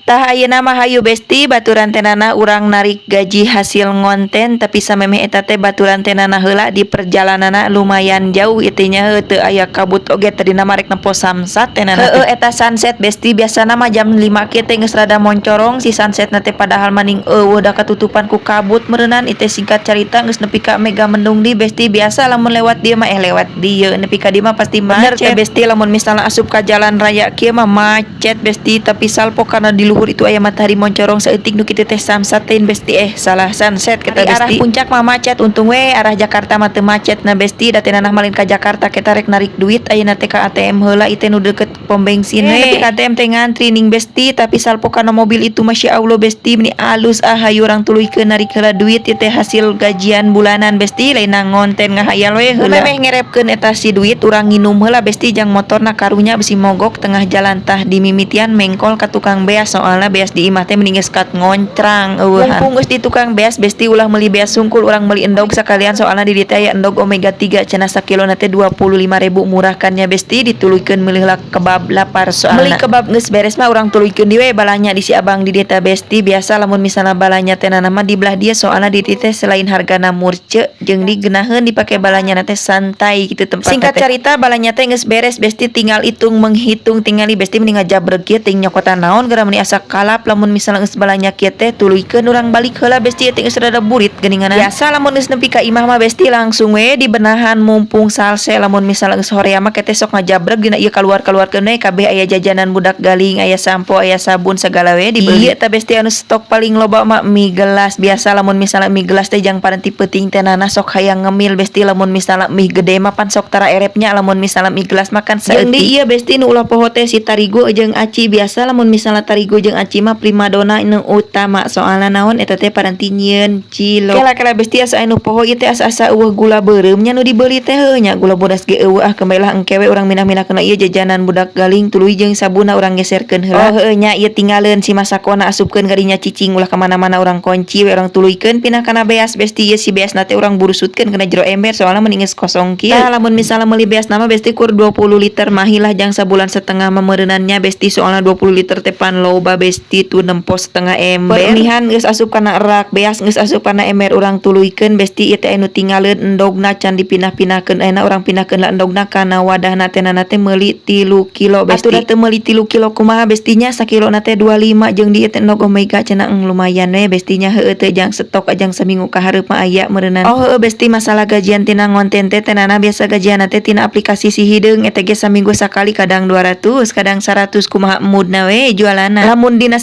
Tah, ayeuna mah hayu, Besti, baturan tenana urang narik gaji hasil ngonten, tapi samemeh eta teh baturan tenana heula di perjalananna lumayan jauh ieu nya, heuh, teu aya kabut oge. Tadina mah rek nempo samsat tenana teh. Heueuh, eta sunset, Besti. Biasana mah jam 5 kieu teh geus rada moncorong si sunset na teh, padahal maning euweuh, da katutupan ku kabut meureunan ieu teh. Singkat carita, geus nepi ka Mega Mendung di, Besti. Biasa lamun lewat dieu mah, eh, lewat dieu nepi ka dieu mah pasti macet. Bener teh, Besti, lamun misalnya asup ka jalan raya kieu mah macet, Besti, tapi salpo karena di luhur itu aya matahari moncorong saeutik nu kitu teh samsat teh, Besti, eh, salah, sunset kita. Arah Puncak mah macet, untung we arah Jakarta mah teu macet. Nah, Besti, da teh malin ka Jakarta, kita rek narik duit ayeuna teh ka ATM heula ieu teh nu deket pom bensin we. Nepi ka ATM teh ngantri ning, Besti, tapi salpo kana mobil itu, Masya Allah, Besti, meni alus. Ah, hayu urang tuluykeun narik heula duit ieu teh hasil gajian bulanan, Besti, lain ngonten, ngahayal we heula. Memeh ngerepkeun eta si duit, urang nginum heula, Besti, jang motorna karunya besi mogok tengah jalan. Tah, dimimitian mengkol ka tukang beas, soalna beas di imah teh mending geus kat ngoncrang eueuhan. Mumpung geus di tukang beas, Besti, ulah meuli beas sungkul, urang meuli endog sakalian, soalna di dieu teh aya endog omega 3 cenah, sakilona teh 25.000, murah kan nya, Besti. Dituluykeun meuli heula kebab, lapar soalna. Meuli kebab geus beres mah urang tuluykeun di we balanya di si abang di dieu teh, Besti. Biasa lamun misalna balanya teh mah di belah dieu, soalna di dieu teh selain hargana murce jeung digenaheun dipake balanya teh santai gitu tempat. Singkat carita, balanya teh geus beres, Besti, tinggal hitung menghitung. Tingali, Besti, mending ngajabreg kieu ting nyokotan naon geura meuni asa kalap lamun misalna geus balanya kieu teh. Tuluykeun urang balik heula, Besti, teh geus rada burit geuningan. Biasa lamun geus nepi ka imah mah, Besti, langsung we dibenahan mumpung salse. Lamun misalna geus horea mah teh sok ngajabreg dina ieu, kaluar-kaluarkeun we kabeh. Aya jajanan budak galing, aya sampo, aya sabun, segala we dibeli. Ieu teh, Besti, anu stok paling loba mah mie gelas. Biasa lamun misalna mie gelas teh jang paranti peuting teh nana sok hayang ngemil, Besti. Lamun misalna mie gede mah pan sok tara erepnya, lamun misalna mie gelas makan saeutik. Jeung di ieu, Besti, nu ulah poho teh si tarigu jeung aci. Biasa lamun misalna tarigu jeung aci mah primadona nu utama, soalna naon, eta teh paranti nyieun cilok. Kela-kela, Besti, asa anu poho ieu teh, asa-asa euweuh gula beureum nya nu dibeli teh, heuh nya, gula bodas ge euweuh. Ah, kembali lah, engke we urang minah-minahkeun ieu jajanan budak galing. Tuluy jeung sabunna urang geserkeun heula. Oh, heueuh nya, ieu tinggaleun si masakona, asupkeun ka dinya, cicing ulah ka mana-mana, urang kunci we. Urang tuluykeun pindah kana beas, Besti. Ieu si beas na teh urang burusutkeun kana jero ember, soalna mending geus kosong kieu. Tah, lamun misalna meuli beas na mah, Besti, kur 20 liter mahi lah jang sabulan setengah mah meureunannya, Besti, soalna 20 liter teh pan loba, Besti, tuh nempo setengah ember. Permihan geus asup kana rak, beas geus asup kana ember, urang tuluykeun, Besti. Ieu teh anu tinggaleun endogna can dipindah-pindahkeun. Ayeuna urang pindahkeun lah endogna kana wadahna teh. Nana teh meuli 3 kilo, Besti. Atuh da teu meuli 3 kilo kumaha, Besti nya, sakilona teh 25. Jeung di ieu teh endog omega cenah, lumayan we, Besti nya. Heueuh teh jang stok jang saminggu ka hareup mah aya meureunan. Oh heueuh, Besti, masalah gajian tina ngonten teh, tenana biasa gajian teh tina aplikasi si hideung eta ge saminggu sakali, kadang 200, kadang 100, kumaha moodna we jualanna. Lamun dina